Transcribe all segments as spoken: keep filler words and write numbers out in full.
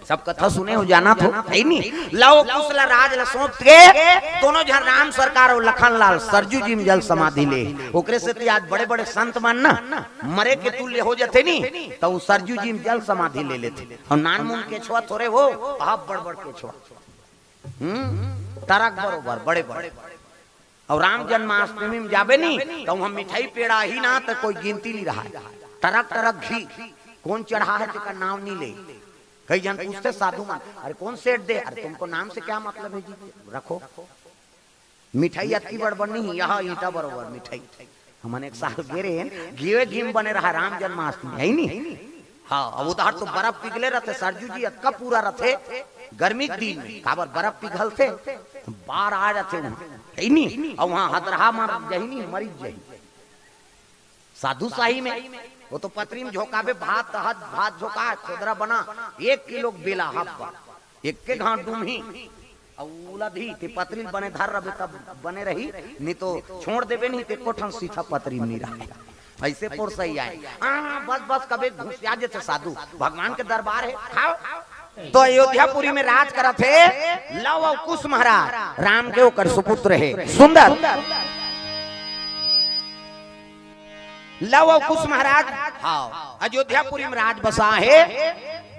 सब कथा सुने हो, जानत हो, हे नी? लव कुश ल राज ल सौंप के दोनों झन राम सरकार अउ लखन लाल सरजू जी म जल समाधि ले। ओकरे सेती आज बड़े-बड़े संत मन ना मरे के तुल्य हो जथे नी, त उ सरजू जी म जल समाधि ले लेथे। अउ नानमुन केछवा थोरे हो, अब्बड़-बड़ केछवा। हम्म, टरक बरोबर, बड़े-बड़े। अउ राम जन्माष्टमी म जाबे नी, त उहाँ मिठाई पेड़ा ही ना, त कोई गिनती नी रहय। टरक-टरक घी, कोन चढ़ा हे, तेकर नाव नी ले। कई झन पूछथे साधु मन, "अरे कोन सेठ दे?" "अरे तुमको नाम से क्या मतलब है जी, रखो।" मिठाई अतकी बड़ बड़ नहीं, यह ईंटा बरोबर मिठाई। हमन एक साल गे रहेन, घीवे घी म बने रहा राम जन्माष्टमी, हे नी? हाँ, अब उधर तो बर्फ पिघले रथे, सरजू जी, अतका पूरा रथे, गर्मी के दिन में, काबर बर्फ पिघलथे, बाढ़ आ जाथे उहाँ, हे नी? अउ उहाँ हदरहा मर जाही नी, मरिच जाही। साधु शाही में, वो तो पतरी में झोंकाबे, भात, हद, भात झोंका, खोदरा बना, एक किलो बेला हब्बा, एक के घाट डूमही, अउ उलदही, ते पतरी ल बने धर रबे तब बने रही, नी तो छोड़ देबे नी, ते एको ठन सीठा पतरी में नी रहय। अइसे पोरसई आय। हाँ, बस, बस, कबे घुसिया जेथे साधु, भगवान के दरबार हे, खाओ। तो अयोध्यापुरी में राज करत हे लव अउ कुश महाराज, राम के ओकर सुपुत्र हे सुंदर। लव अउ कुश महाराज, हाँ, अयोध्यापुरी में राज बसा हे,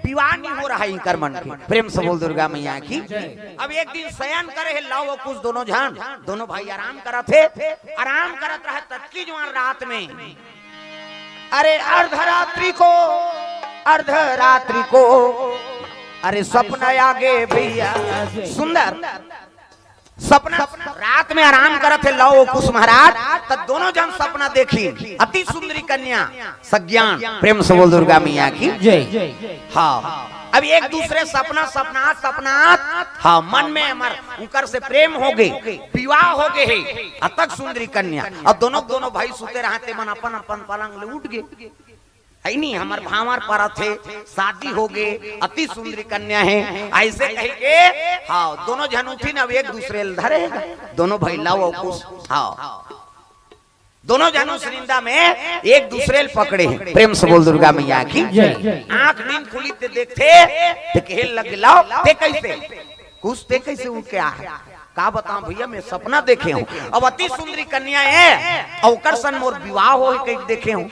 विवाह नी हो रहा हे इंकर मन के। प्रेम से बोल दुर्गा मैया की। अब एक दिन सयन करे हे लव अउ कुश दोनों झन, दोनों भाई आराम करत हे, आराम करत रहे ततकी जुवार रात में अरे अर्धरात्रि को, अर्धरात्रि को, अरे सपना आ गे भैया, सुंदर सपना। रात में आराम करत हे लव अउ कुश महाराज, त दोनों झन सपना देखिन, अति सुंदरी कन्या सज्ञान। प्रेम से बोल दुर्गा मैया की। जय। हाँ, अब एक दूसरे सपना, सपनात, सपनात, हाँ, मन में हमर उनकर से प्रेम हो गे, विवाह हो गे हे, अतक सुंदरी कन्या। अउ दोनों, दोनों भाई सुते रहा, ते मन अपन, अपन पलंग ले उठ गे। हे नी, हमर भांवर परत हे, शादी हो गे, अति सुंदरी कन्या हे, अइसे कहि के, हाँ, दोनों झन उठिन, अब एक दूसरे ल धरे हे, दोनों भाई लव अउ कुश, हाँ। दोनों झन उस निंदा में एक दूसरे ल पकड़े हे। प्रेम से बोल दुर्गा मैया की। जय। आंख नींद खुली ते देखथे, ते कहे लगे, "लव, ते कइसे? कुश ते कइसे उठ के आ हे?" "का बतावं भैया, मैं सपना देखे हंव, अब अति सुंदरी कन्या हे, अउ ओकर सन मोर विवाह होही कहि देखे हंव।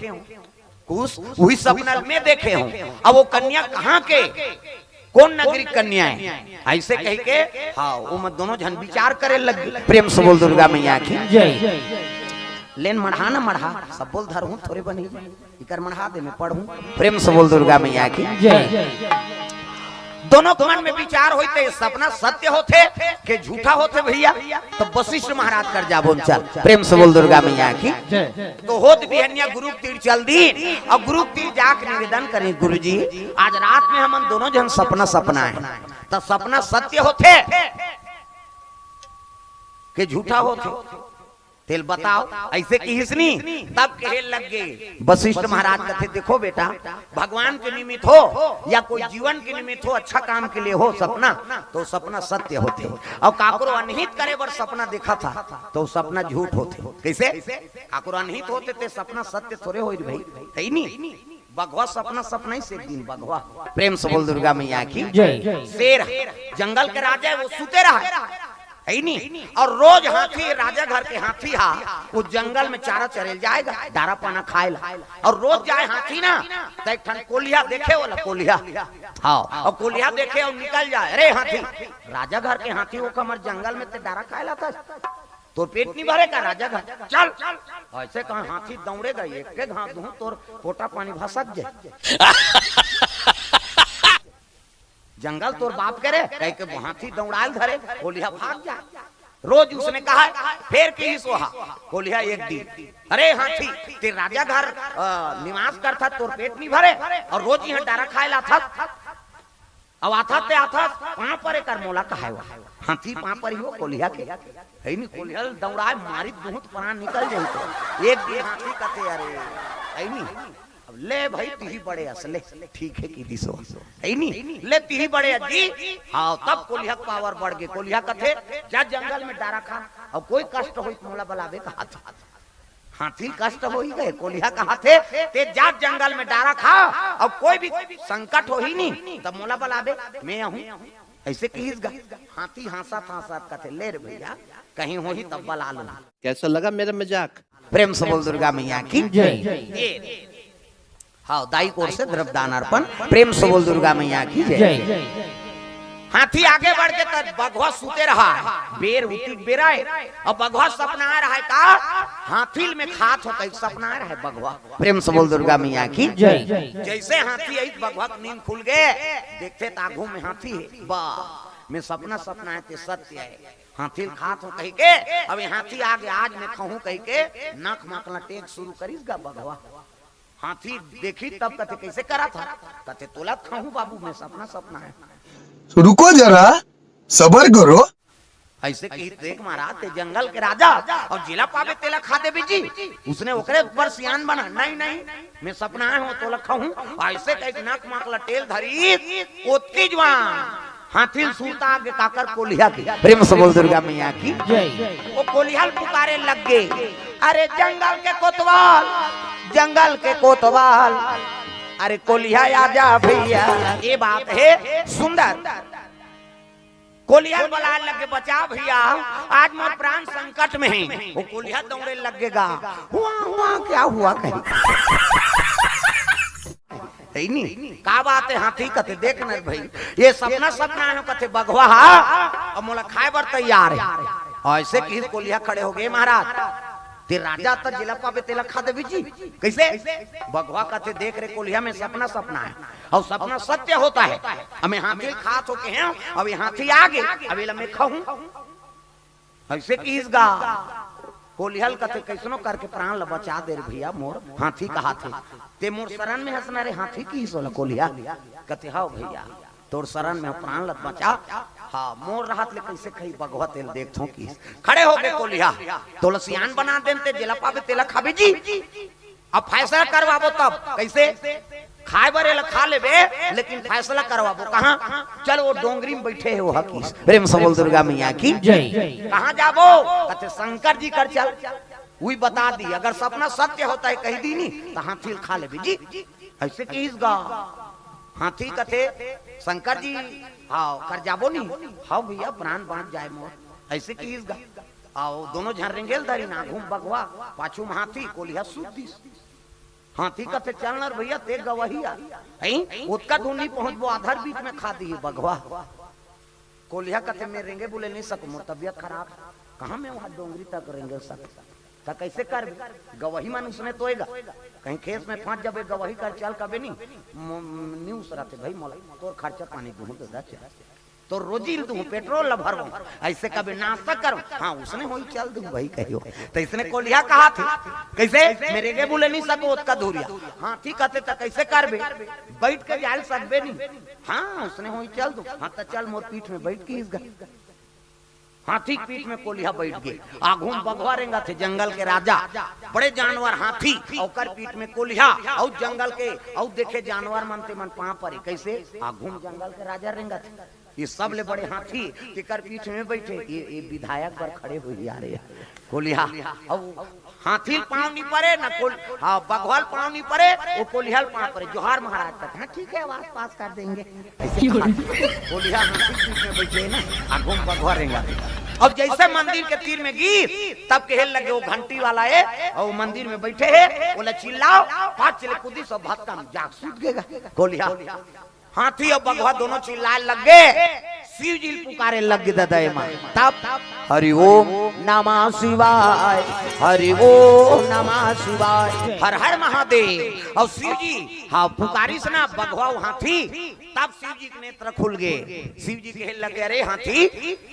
कुश उही सपना ल मैं देखे हंव, अब वो कन्या कहाँ के?" कोन नगरी कन्या हे? अइसे कहि के, हाँ, ओमा दोनों झन विचार करे लग गे। प्रेम से बोल दुर्गा मैया की। जय। लेन मढ़ा न मढ़ा, सब बोल धरहूँ थोरे बनी। इकर मढ़ा दे मैं पढ़हूँ। प्रेम से बोल दुर्गा मैया की। जय। दोनों के मन में विचार होई ते सपना सत्य होथे के झूठा होथे भैया? त वशिष्ठ महाराज कर जाबो न चल। प्रेम से बोल दुर्गा मैया की। जय। तो होत बिहनिया गुरु के तीर चल दीन अउ गुरु के तीर जाके निवेदन करिन, "गुरुजी, आज रात में हमन दोनों झन सपना सपनाएन, त सपना सत्य होथे के झूठा होथे? तेला बताव।" अइसे किहिस नी, तब कहे लग गे। वशिष्ठ महाराज कथे, "देखो बेटा, भगवान के निमित्त हो या कोई जीवन के निमित्त हो, अच्छा काम के लिए हो सपना, त सपना सत्य होथे। अउ काकरो अनहित करे बर सपना देखथस, त सपना झूठ होथे।" कइसे? काकरो अनहित होथे ते सपना सत्य थोरे होही रे भई, हे नी? बघवा सपना सपनाइस एक दिन बघवा। प्रेम से बोल दुर्गा मैया की। जय। शेर जंगल के राजा हे, वो सुते रहा, हे नी? अउ रोज हाथी, राजा घर के हाथी हा, वो जंगल में चारा चरे ल जाय गा, डारा पाना खाय ला। अउ रोज जाय हाथी ना, त एक ठन कोलिहा देखे, ओला कोलिहा। हाँ, अउ कोलिहा देखे अउ निकल जाय, "अरे हाथी, राजा घर के हाथी हो के हमर जंगल में ते डारा खाय ला थस?" "तोर पेट नी भरे का राजा घर? चल।" अइसे कहे हाथी दौड़ेगा, एक के घात दूँ तोर पोटा पानी भसक जाय। "जंगल तोर बाप के रे," कहि के हाथी दौड़ाय ल धरे, कोलिहा भाग जाय। रोज उसने कहा, फेर किहिस ओहा, कोलिहा एक दिन, "अरे हाथी, ते राजा घर, अ, निवास करथस, तोर पेट नी भरे अउ रोज इहाँ डारा खाय ल आथस?" अउ आथस ते आथस, पाँव परे कर मोला कहाय वा। हाथी पाँव परी हो कोलिहा के। हे नी, कोलिहा ल दौड़ाय मारिस दूँ त प्राण निकल जाही तो। एक दिन हाथी कथे, "अरे, हे नी, अब ले भई तिही बड़े अस ले, ठीक हे कहि दिस ओ। हे नी, ले तिही बड़े अस जी।" हाँ, तब कोलिहा के पावर बढ़ गे। कोलिहा कथे, "जा जंगल में डारा खा, अउ कोई कष्ट होई त मोला बलाबे कहात।" हाथी ल कष्ट होही गा, कोलिहा कहाथे, "ते जा जंगल में डारा खा, अउ कोई भी संकट होही नी, तब मोला बलाबे, मैं आहूं।" अइसे कहिस गा। हाथी हांसत हांसत कथे, "ले रे भइया, कहीं होही तब बला लूं।" कैसा लगा मेरा मजाक? प्रेम से बोल दुर्गा मैया की जय। ये, हाँ, दाई की ओर से द्रव्यदान अर्पण। प्रेम से बोल दुर्गा मैया की जय। जय। हाथी आगे बढ़ के त बघवा सुते रहा है, बेर उतिक बेरा है, अउ बघवा सपना रहा है का, हाथी ल में खात हों कहिके सपना रहा है बघवा। प्रेम से बोल दुर्गा मैया की जय। जइसे हाथी आइस, बघवा के नींद खुल गे, देखथे त आघू में हाथी हे। बा, में सपना सपनाय ते सत्य हे। हाथी ल खात हों कहिके, अब ये हाथी आगे, आज में खाहूं कहिके, नख माखला टेक शुरू करिस गा बघवा। हाथी देखिस तब कथे, "कइसे करत हस?" कथे, "तोला खाहूं बाबू, में सपना सपनाय।" तो रुको जरा, सबर करो। अइसे कहिस, "देख महाराज, ते जंगल के राजा, अउ जेला पाबे तेला खा देबे जी।" उसने ओकरे ऊपर सियान बना, "नहीं, नहीं, में सपनाय हों, तोला खाहूं।" अइसे कहिके नख माखला टेल धरिस, ओतकी जुवार हाथी ल सुरता आगे काकर, कोलिहा के। प्रेम से बोल दुर्गा मैया की जय। ओ कोलिहा ल पुकारे लग गे, "अरे जंगल के कोतवाल, जंगल के कोतवाल, अरे कोलिहा आजा भइया।" ये बात हे सुंदर। कोलिहा ल बलाय लग गे, "बचा भइया, आज मोर प्राण संकट में हे।" ओ कोलिहा दौड़े लग गे गा, "हुआ, हुआ, क्या हुआ?" कहीं। हे नी? का बात हे हाथी? कथे, "देख न भई, ये सपना सपनाय हों," कथे, "बघवा हा, अउ मोला खाय बर तैयार हे।" अइसे कहिस, कोलिहा खड़े हो गे, "महाराज, ते राजा त जेला पाबे तेला खा देबे जी।" कइसे? बघवा कथे, "देख रे कोलिहा, में सपना सपनाय हों, अउ सपना सत्य होता है। अब में हाथी ल खात हों कहे हों, अब ये हाथी आगे, अब एला में खाहूं।" अइसे कहिस गा। कोलिहा ल कथे, "कइसनो करके प्राण ल बचा दे रे भइया मोर।" हाथी कहाथे, "ते मोर सरन में हस ना रे हाथी," कहिस ओला कोलिहा। कथे, "हव भइया, तोर सरन में प्राण ल बचा, हाँ, मोर रहत ले कइसे खाही बघवा, तेला देखथों," कहिस। खड़े हो गे कोलिहा, "तोला सियान बना देन, ते जेला पाबे तेला खाबे जी। अब फैसला करवाबो तब।" कइसे? "खाय बर एला खा लेबे, लेकिन फैसला करवाबो।" "कहां?" "चल, ओ डोंगरी में बइठे हे ओहा," कहिस। प्रेम से बोल दुर्गा मैया की जय। "कहां जाबो?" कथे, "शंकर जी कर चल, उही बता दी, अगर सपना सत्य होता है कहि दी नी, त हाथी ल खा लेबे जी।" अइसे कहिस गा। हाथी कथे, "शंकर जी, हाँ, कर जाबो नी?" "हव भइया, प्राण बांच जाय मोर।" अइसे कहिस गा। अउ दोनों झन रेंगे ल धरिन, आघू म बघवा, पाछू म हाथी, कोलिहा सुत दिस। हाथी कथे, "चल न रे भइया, ते गवइया हस, ओतका दूर नइ पहुंचबो, आधा बीच में खा दिही बघवा।" कोलिहा कथे, "में रेंगे बुले नइ सकंव, मोर तबियत खराब हे, कहां में उहां डोंगरी तक रेंगे सकंव, त कइसे करबे? गवइया मन उसने तोय गा, कहीं खेत में फंस जाबे, गवइया कर चल कबे नी, मो-, नइ उसरत हे भई मोला, तोर खर्चा पानी दूहूं ददा चल।" तोर रोजी ल दूहूं, पेट्रोल ल भरवंव, अइसे कबे नास्ता करंव, हाँ, उसने होही चल दूहूं भई कहियो। त अइसने कोलिहा कहाथे, कइसे? "में रेंगे बुले नइ सकंव ओतका दूरिहा।" हाथी कथे, "त कइसे करबे? बइठ के जाय ल सकबे नी?" "हाँ, उसने होही चल दूहूं।" "हाँ, त चल मोर पीठ में बइठ," कहिस गा। हाथी के पीठ में कोलिहा बइठ गे। आघू म बघवा रेंगत हे, जंगल के राजा, बड़े जानवर हाथी, ओकर पीठ में कोलिहा, अउ जंगल के, अउ देखे जानवर मन, ते मन पांव परे। कइसे? आघू म जंगल के राजा रेंगत हे। ये सबले बड़े हाथी तेकर पीठ में बइठे, ये, ये विधायक बर खड़े होही यार, ये कोलिहा। अउ हाथी ल पांव नइ परे, न कोल-, हाँ, बघवा ल पांव नइ परे, ओ कोलिहा ल पांव परे। "जोहार महाराज," कथे। "हाँ, ठीक है, आवाज पास कर देंगे।" अइसे कहा। कोलिहा हाथी के पीठ में बइठे हे ना, आघू म बघवा रेंगत हे। अब जइसे मंदिर के तीर में गिस, तब कहे लगे, "ओ घंटी वाला हे, अउ मंदिर में बइठे हे, ओला चिल्लाव।" पाछे ले कूदिस अउ भतकम जाके सुत गे गा कोलिहा। हाथी अउ बघवा दोनों चिल्लाय लग गे, शिव जी ल पुकारे लग गे ददा एमा। तब हरि ओम नमः शिवाय, हरि ओम नमः शिवाय, हर हर महादेव। अउ शिव जी, हाँ, पुकारिस ना बघवा अउ हाथी, तब शिव जी के नेत्र खुल गे। शिव जी कहे लगे, "अरे हाथी,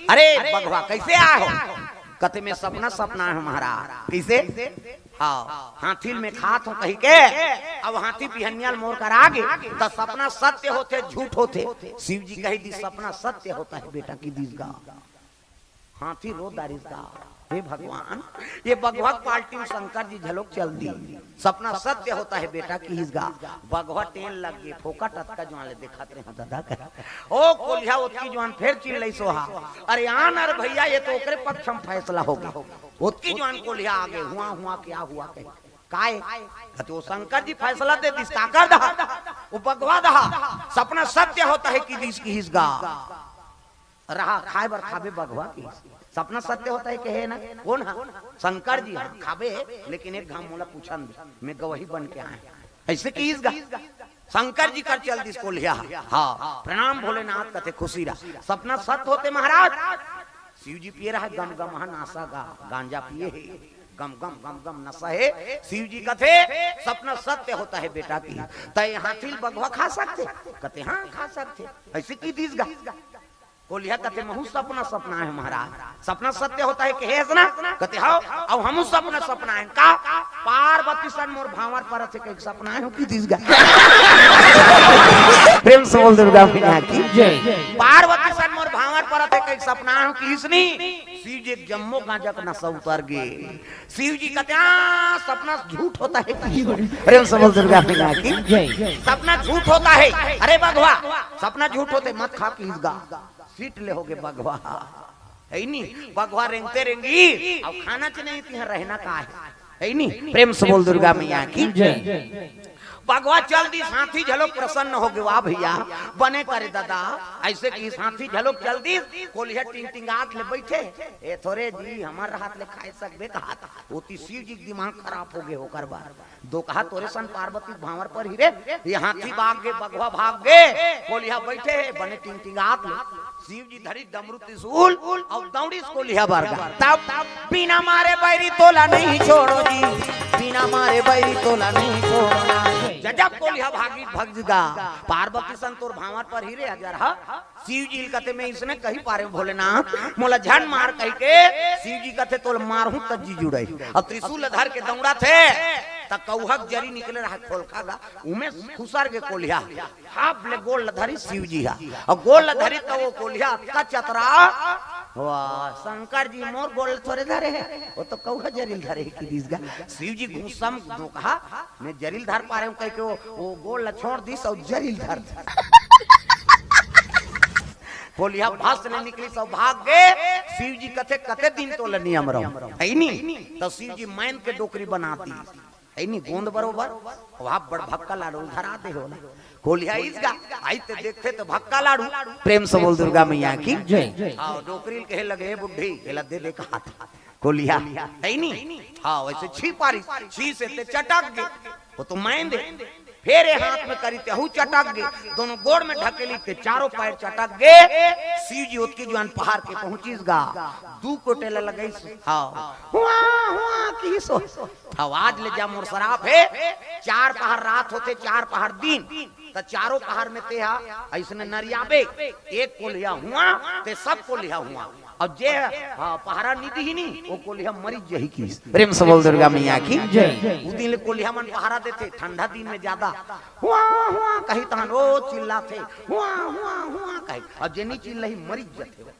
अरे बघवा, कइसे आय हो?" कथे, "में सपना सपनाय हों महाराज।" कइसे? हाँ, हाथी ल में खात हों कहिके, अब हाथी बिहनिया ल मोर करा गे, त सपना सत्य होथे, झूठ होथे? शिव जी कहि दिस, "सपना सत्य होता है बेटा," कहि दिस गा। हाथी रो डारिस गा। हे भगवान, ये बघवा के पालटी म शंकर जी घलोक चल दिस। सपना सत्य होता है बेटा किहिस गा। बघवा टेन लग गे, फोकट अतका जुवान ले देखत रहे हो दादा कहे। ओ कोलिहा ओतकी जुवान फेर चिल्लइस ओ हा, अरे आन अरे भइया, ये तो ओकरे पक्ष म फैसला हो गे। ओतकी जुवान कोलिहा आगे, हुआ हुआ क्या हुआ कहे। काय? कथे ओ शंकर जी फैसला दे दिस, काकर दहा? ओ बघवा दहा। सपना सत्य होता है किहिस, किहिस गा। रहा, खाय बर खाबे बघवा किहिस। सपना सत्य होता है कहे ना, कोन हा? शंकर जी हा। खाबे, लेकिन एक घांव मोला पूछन दे, मैं गवाही बन के आय। अइसे किहिस गा। शंकर जी कर चल दिस कोलिहा। हाँ, प्रणाम भोलेनाथ कथे, खुशी रहा। सपना सत्य होते महाराज। शिव जी पिए रहा गम गम हा नसा गा, गांजा पिए हे। गम गम गम गम नसा हे। शिव जी कथे, सपना सत्य होता है बेटा किहिस। तैं हाथी ल बघवा खा सकथे? कथे, हाँ, खा सकथे। अइसे किहिस गा। कोलिहा कथे, महूं सपना सपनाय हंव महाराज। सपना सत्य होता है कहे हस ना? कथे, हव। अउ हमू सपना सपनाय हन। का? पार्वती सन मोर भांवर परत हे कहिके सपनाय हंव किहिस गा। प्रेम से बोल दुर्गा मैया की जय। पार्वती सन मोर भांवर परत हे कहिके सपनाय हंव किहिस नी। शिव जी के जम्मो गांजा के नसा उतर गे। शिव जी कथे, आ, सपना झूठ होता है। प्रेम से बोल दुर्गा मैया की जय। सपना झूठ होता है। अरे बघवा, सपना झूठ होते मत खा किहिस गा। सीट ले होगे बघवा। हे नी, बघवा रेंगते रेंगी, अब खाना च नहीं तिहां रहना का है। हे नी, प्रेम से बोल दुर्गा मैया की जय। बघवा चल दिस, हाथी घलोक प्रसन्न होगे, वाह भइया, बने करे दादा। अइसे किहिस हाथी घलोक चल दिस, कोलिहा टिंगटिंगात ले बइठे। ए थोरे जी, हमर हाथ ले खाय सकबे कहात। ओती शिव जी के दिमाग खराब होगे ओकर बर। दोकहा तोरे सन पार्वती के भांवर परही रे। ये हाथी भाग गे, बघवा भाग गे, कोलिहा बइठे हे, बने टिंगटिंगात ले। शिव जी धरिस डमरू त्रिशूल अउ दौड़िस कोलिहा बर गा। तब बिना मारे बैरी तोला नहीं छोड़ों जी, बिना मारे बैरी तोला नहीं छोड़ों ना। जब कोलिहा भागिस भगिस गा, पार्वती सन तोर भांवर परही रे अजरहा। शिव जी ल कथे, मैं अइसने कहि पारेंव भोलेनाथ, मोला झन मार कहिके। शिव जी कथे, तोला मारहूं त जी जुड़ही। अउ त्रिशूल धर के दौड़थे, त कौहा के जरी निकले रहा खोलखा गा, उमे खुसर गे कोलिहा। हाप ले गोड़ ल धरिस शिव जी हा। अउ गोड़ ल धरिस त ओ कोलिहा अतका चतरा। वाह, शंकर जी मोर गोड़ ल थोरे धरे हे, ओ तो कौहा जरी ल धरे हे किहिस गा। शिव जी गुस्सा म दोकहा, मैं जरी ल धर पारेंव कहिके ओ, ओ गोड़ ल छोड़ दिस अउ जरी ल धर दिस। कोलिहा भस ले निकलिस अउ भाग गे। शिव जी कथे, कते दिन तोला नियम रहूं, हे नी? त शिव जी मैन के डोकरी बना दिस। हे नी, गोंद बरोबर, वहां बड़ भक्का लाडू धरा दे हो ना। कोलिहा आइस गा, आइस ते देखथे त भक्का लाडू। प्रेम से बोल दुर्गा मैया की जय। हाँ, डोकरी ल कहे लगे, "हे बुढ़ी, एला दे दे," कहाथे। कोलिहा, हे नी? हाँ, वइसे छीं पारिस, छींसे ते चटक गे। ओ तो मैन दे। फेर ए हाथ म करिस ते अहू चटक गे। दोनों गोड़ म ढकेलिस ते चारों पैर चटक गे। शिव जी ओतकी जुवान पहार के पहुंचिस गा। दू कोटे ल लगइस। हाँ। हुआ, हुआ, किहिस ओ। आवाज ले जा मोर सराप हे। चार पहर रात होथे, चार पहर दिन। त चारों पहर म तेहा अइसने नरियाबे। एक कोलिहा हुआ, ते सब कोलिहा हुआ। अउ जे, हाँ, पहरा नइ दिही नी, ओ कोलिहा मरिच जही किहिस। प्रेम से बोल दुर्गा मैया की जय। उ दिन ले कोलिहा मन पहरा देथे, ठंडा दिन म जादा हुआ, हुआ कही तहन ओ चिल्लाथे, हुआ, हुआ, हुआ कही। अउ जे नइ चिल्लाही, मरिच जथे।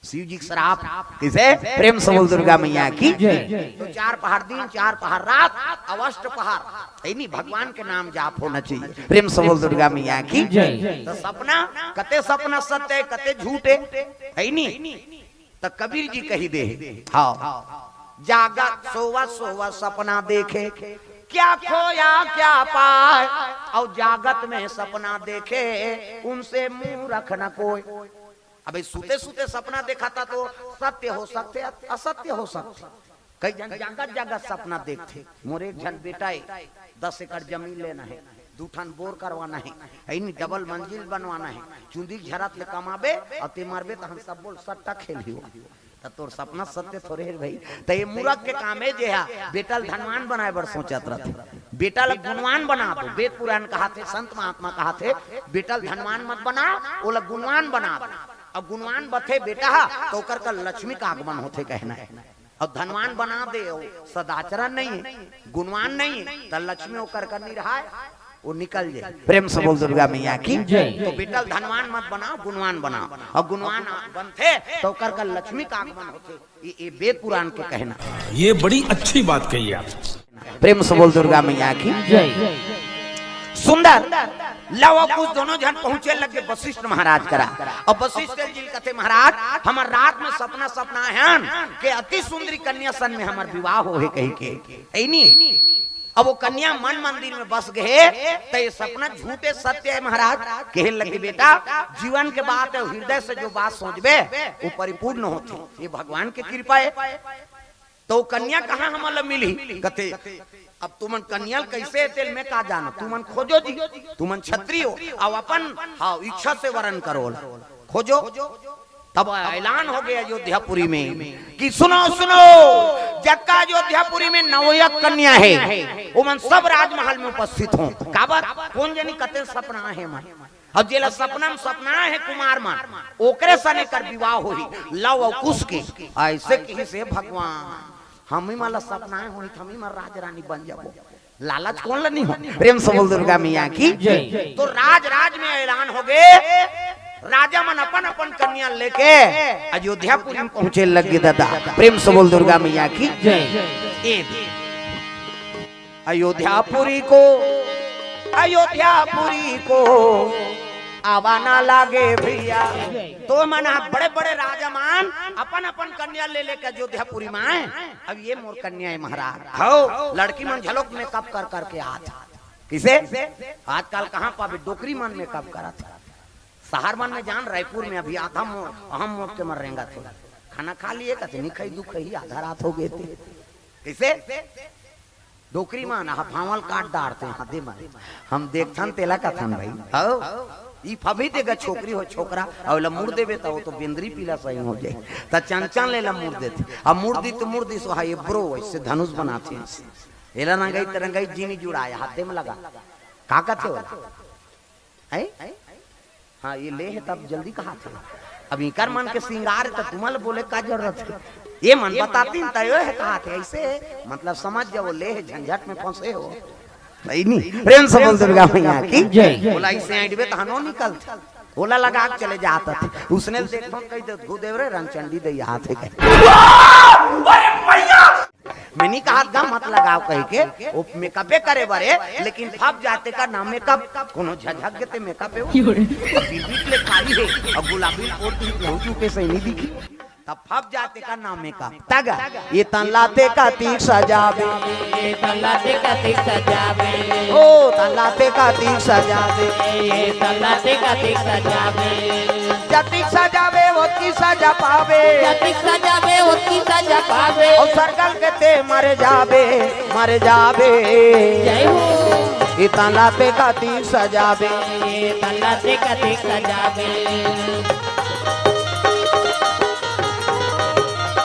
शिव जी के सराप। कइसे? प्रेम से बोल दुर्गा मैया की जय। तो चार पहर दिन, चार पहर रात, अउ अष्ट पहर, हे नी, भगवान के नाम जाप होना चाहिए। प्रेम से बोल दुर्गा मैया की जय। त सपना, कते सपना सत्य हे, कते झूठ हे, हे नी? त कबीर जी कहि दे हे, हाँ, जागत सोवत सोवत सपना देखे, क्या खोया क्या पाए, अउ जागत म सपना देखे, उनसे मूरख न कोय। अबे सुते सुते सपना देखाथा त सत्य हो सकथे, असत्य हो सकथे। कई झन जागत जागत सपना देखथे। मोर एक झन बेटा हे, दस एकड़ जमीन लेना हे, दू ठन बोर करवाना हे, हे नी, डबल मंजिल बनवाना हे। चुंदी के झरत ले कमाबे अउ ते मरबे त हम सब बोल सट्टा खेलही हो। त तोर सपना सत्य थोरे हे भाई। त ये मूरख के काम हे जे हा बेटा ल धनवान बनाय बर सोचत रथे। बेटा ल गुणवान बना दो। वेद पुराण कहाथे, संत महात्मा कहाथे, बेटा ल धनवान मत बना, ओला गुणवान बना दो। अउ गुणवान बथे बेटा हा, त ओकर कर लक्ष्मी का आगमन होथे कहना हे। अउ धनवान बना दे, अउ सदाचरण नइ हे, गुणवान नइ हे, त लक्ष्मी ओकर कर नइ रहय। वो निकल जाए। प्रेम से बोल दुर्गा मैया की जय। तो बेटा ल धनवान मत बनाओ, गुणवान बनाओ। अउ गुणवान बनथे तो ओकर का लक्ष्मी का आगमन होथे। ये, ये वेद पुराण के कहना। ये बड़ी अच्छी बात कही आप। प्रेम से बोल दुर्गा मैया की जय। सुंदर, लव अउ कुश दोनों झन पहुंचे लगे वशिष्ठ महाराज करा। अउ वशिष्ठ जी ल कथे, महाराज, हमर रात में सपना, सपना आय हन के अति सुंदरी कन्या सन में हमर विवाह होहे कहिके। ऐनी अब वो कन्या मन मंदिर में बस गए, त ये सपना झूठे सत्य है महाराज। कहे लगे, बेटा, जीवन के बात है, हृदय से जो बात सोचबे, वो परिपूर्ण होथे। ये भगवान के कृपा है। तो वो कन्या कहाँ हमन ला मिलही? कथे, अब तुमन कन्या ल कैसे तेल में का जानो, तुमन खोजो जी, तुमन क्षत्रिय हो, अब अपन, हाँ, इच्छा से वरण करो, खोजो। तब ऐलान हो गया अयोध्यापुरी में कि सुनो, सुनो, जक्का अयोध्यापुरी में नवयक कन्या है, वो मन सब राजमहल में उपस्थित हों। काबर? कोन जनी कते सपना है मन। अब जेला सपना में सपना है कुमार मन, ओकरे सने कर विवाह होही, लव अउ कुश के। ऐसे कहिसे भगवान, हमी मन ला सपना होही, हमी मन राज रानी बन जाबो। लालच कोन ला नहीं हो? प्रेम से बोल दुर्गा मैया की जय। तो राज राज में ऐलान हो गए, राजा मन अपन अपन कन्या लेके अयोध्यापुरी में पहुंचे लग गए दादा। प्रेम से बोल दुर्गा मैया की जय। ए, अयोध्यापुरी को, अयोध्यापुरी को आवा ना लागे भैया। तो मन बड़े बड़े राजा मन अपन अपन कन्या ले लेके अयोध्यापुरी में आए। अब ये मोर कन्या है महाराज। हो, लड़की मन झलोक मेकअप कर करके आत। किसे? आजकल कहाँ पाबे, डोकरी मन मेकअप करत। शहर मन में जान, रायपुर में अभी आधा मोर, अहम मोर के मन रेंगत हे। खाना खा लिए कथे, नहीं खाई, दुख ही आधा रात हो गए थे। किसे? डोकरी मन हा भावल काट डारते, हाँ दे मन। हम देखथन तेला कथन भाई। हो, ई फबी देगा छोकरी हो छोकरा, अउ ला मुड़ देबे त वो तो बेंदरी पीला सही हो जाए। त चंचन ले ला मुड़ देथे। अब मुड़ दी तो मुड़ दी सो, हाँ ये ब्रो, इससे धनुष बनाते हैं। एला रंगाई त रंगाई जीनी जुड़ाए, हाथे में लगा। का कथे होला? हैं? हाँ, ये ले है तब जल्दी कहा थे। अब इकर मन के श्रृंगार है त तुमल बोले का जरूरत है? ये मन बताती त यो है कहा थे, ऐसे मतलब समझ जाओ, ले है झंझट में फंसे हो। सही नहीं? प्रेम से बोल दुर्गा मैया की जय। बोला इसे ऐडबे तहनो निकल। ओला लगा के चले जात थे। उसने देखो कही दे, "धू देव रे, रंगचंडी दे हाथ है।" मैं नहीं कहा गा मत लगाओ कह के, वो मेकअपे करे बरे, लेकिन फब जाते का नाम मेकअप, कोनो झझक के ते मेकअप है वो। बिलबिट ले कारी है, और गुलाबी कोट भी पहुंचू के सही नहीं दिखी। तब फब जाते का नाम मेकअप। तग, ये तन लाते का तीक सजावे। ये तन लाते का तीक सजावे। ओ, तन लाते का तीक सजावे। ये तन लाते का तीक सजावे। जतिक सजावे, ओतकी सजा पावे। जतिक सजावे, ओतकी सजा पावे। और सरगल के ते मर जावे, मर जावे। जय हो। ये तन लाते का तीक सजावे। ये तन लाते का तीक सजावे।